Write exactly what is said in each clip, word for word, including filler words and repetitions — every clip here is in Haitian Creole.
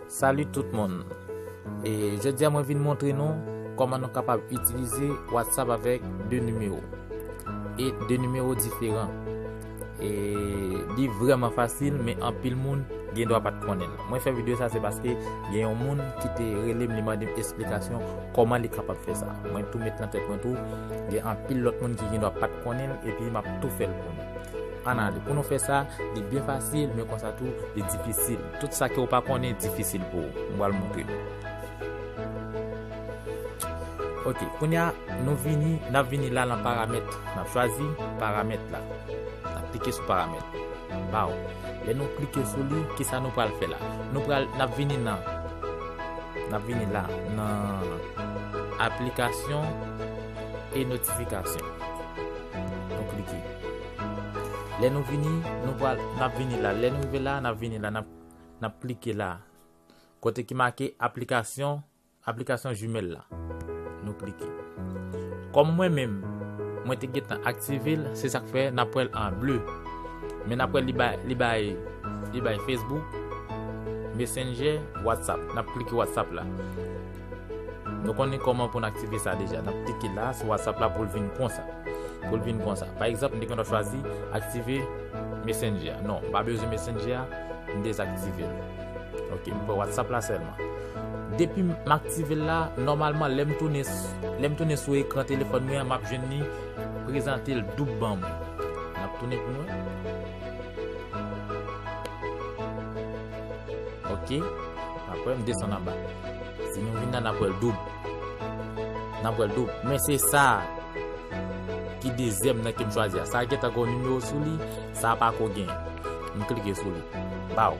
Salut tout moun. E jodi a mwen vin montre nou kòman nou kapab itilize WhatsApp avèk de nimewo. E de nimewo diferan. E li vrèman fasil, men anpil moun gen dwa pa t konnen l. Mwen fè videyo sa se paske gen yon moun ki te rele m, li mande m esplikasyon kòman li kapab fè sa. Mwen tou met nan tèt mwen tou, gen anpil lòt moun ki gen dwa pa t konnen l, epi m ap tou fè l pou nou. Ann ale. Pou nou fè sa, li byen fasil, men konsa tou, li difisil. Tout sa ke w pa konnen, difisil pou ou. M pral montre nou. Ok, kounye a, nou vini, n ap vini la nan paramèt. N ap chwazi paramèt la. N ap klike sou paramèt. Baw. Lè nou klike sou li, kisa nou pral fè la? Nou pral, n ap vini nan, n ap vini la, nan aplikasyon e notifikasyon. Nou klike. Lè nou vini, nou pral, n ap vini la. Lè nou rive la, n ap vini la, n ap, n ap klike la. Kote ki make aplikasyon, aplikasyon Gmail la. Nou klike. Kòm mwen menm, mwen te gentan aktive l, se sa k fè n ap wè l an ble. Men n ap wè li bay, li bay, li bay Facebook, Messenger, WhatsApp. N ap klike WhatsApp la. Nou konnen kòman pou n aktive sa deja. N ap klike la, sou WhatsApp la pou l vin konsa. Pou l vin konsa. Pa egzanp, m te gen dwa chwazi aktive Messenger. Non, m pa bezwen Messenger a, m dezaktive l. Ok, m pran WhatsApp la sèlman. Depi m aktive l la, nòmalman, lè m tounen s-, lè m tounen sou ekran telefòn mwen an, m ap jwenn li prezante l doub ban mwen. N ap tounen pou nou wè. Ok. Apre, m desann anba. Si nou vin la, n ap wè l doub. N ap wè l doub. Men se sa ki dezyèm nan ke m chwazi a. Sa gentan gen yon nimewo sou li, sa pa ko gen. M klike sou li. Baw.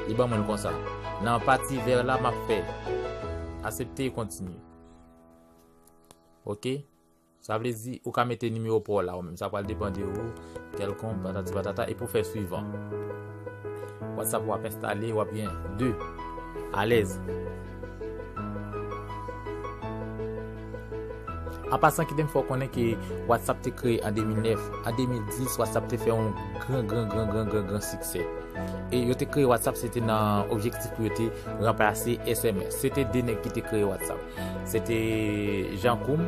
Li ban mwen l konsa. Nan pati vè la, m ap fè aksepte e kontinye. Ok? Sa vle di, ou ka mete nimewo pa w la ou menm. Sa pral depann de ou, kèlkonk, patati patata, epi w fè swivan. WhatsApp w ap enstale, w ap gen de. Alèz. An pasan, kite m fè w konnen ke WhatsApp te kreye an de mil nèf. An de mil dis, WhatsApp te fè yon gran, gran, gran, gran, gran, gran siksè. E yo te kreye WhatsApp, se te nan objektif pou yo te ranplase S M S. Se te de nèg ki te kreye WhatsApp. Se te Jean Koum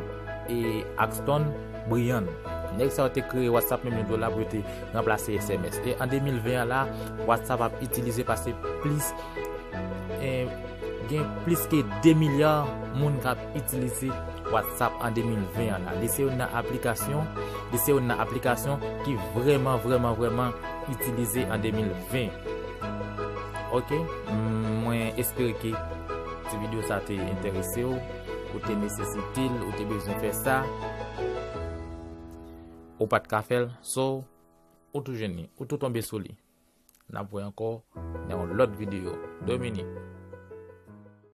e Axton Briand. Nèg sa yo te kreye WhatsApp menm jan tou la pou yo te ranplase S M S. E an de mil ven an la, WhatsApp ap itilize pase plis, eh, gen plis ke de milya moun k ap itilize WhatsApp an de mil ven an la. Li se youn nan aplikasyon, li se youn nan aplikasyon ki vrèman, vrèman, vrèman itilize an de mil ven. Ok, mwen espere ke ti videyo sa te enterese w, ou te nesesite l, ou te bezwen fè sa, ou pa t ka fè l, so, ou tou jwenn li, ou tou tonbe sou li. N ap wè ankò nan yon lòt videyo. Domini.